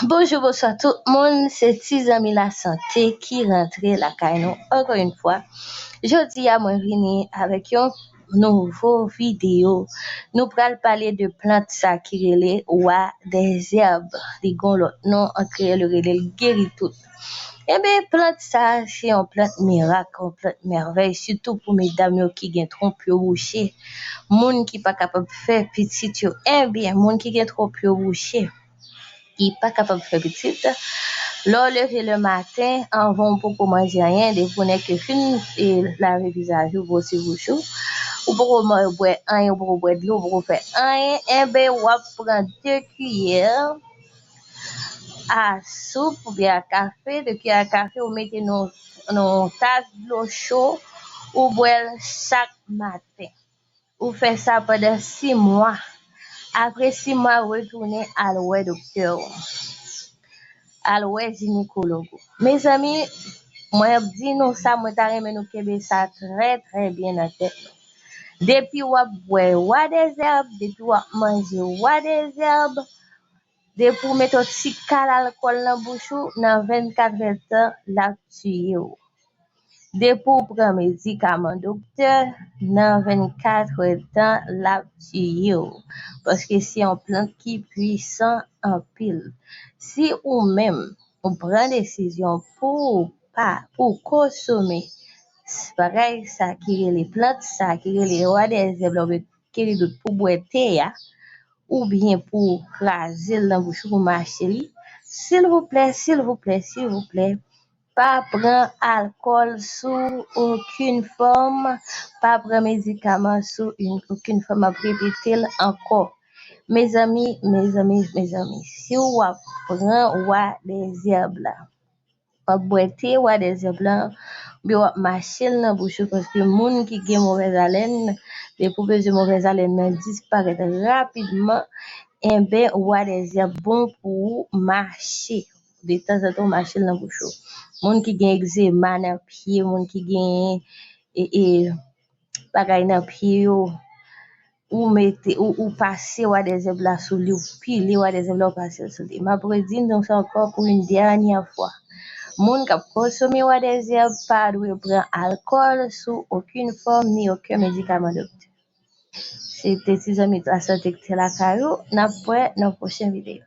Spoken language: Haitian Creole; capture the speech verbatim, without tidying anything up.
Bonjou, bonswa tout moun, se Ti Zanmi Lasante ki rantre lakay nou ankò yon fwa. Jodi a, mwen vini avèk yon nouvo videyo. Nou pral pale de plant sa ki rele wa dèzèb. Li gon lòt non, an kreyòl yo rele l geri tout. Enben, plant sa se yon plant mirak, yon plant mèvèy, sitou pou medam yo ki gen twonp yo bouche, moun ki pa kapab fè pitit yo. Enben, moun ki gen twonp yo bouche, ki pa kapab fè pitit, lè w leve le maten, anvan w poko manje anyen, depi w nèk fin e, lave vizaj ou, bwose bouch ou, ou poko bwè anyen, ou poko bwè dlo, ou poko fè anyen, enben, w ap pran de kiyè a soup oubyen a kafe, de kiyè a kafe, ou mete nan yon tas dlo cho, ou bwè l chak maten. Ou fè sa pandan sis mwa. Apre sis mwa, retounen al wè doktè w. Al wè jinekològ ou. Mezanmi, mwen ap di nou sa, mwen ta renmen nou kenbe sa trè, trè byen nan tèt nou. Depi w ap bwè wa dèzèb, depi w ap manje wa dèzèb, depi w mete yon ti kal alkòl nan bouch ou, nan vennkat èdtan, l ap tiye w. Depi w pran medikaman doktè, nan vennkat èdtan, l ap tiye w. Paske se yon plant ki pwisan anpil. Si ou menm, ou pran desizyon pou w pa, pou w konsome bagay sa ki rele plant sa ki rele wa dèzèb la oubyen geri tout pou bwè te a, oubyen pou kraze l nan bouch ou, pou mache li, silvouplè, silvouplè, silvouplè, pa pran alkòl sou okenn fòm, pa pran medikaman sou okenn fòm, m ap repete l ankò. Mezanmi, mezanmi, mezanmi, si w ap pran wa dèzèb la, w ap bwè te wa dèzèb la, oubyen w ap mache l nan bouch ou, paske moun ki gen movèz alèn, depi w bezwen movèz alèn nan disparèt rapidman, enben, wa dèzèb bon pou ou mache. De tanzantan, w mache l nan bouch ou. Moun ki gen egzema nan pye, moun ki gen e, e, bagay nan pye yo, ou mete, ou, ou pase wa dèzèb la sou li, ou pile wa dèzèb la, ou pase l sou li. M ap redi nou sa ankò pou yon dènyè fwa. Moun k ap konsome wa dèzèb pa dwe pran alkòl sou okenn fòm ni okenn medikaman doktè. Se te Ti Zanmi Lasante ki te lakay ou. N ap wè nan pwochen videyo.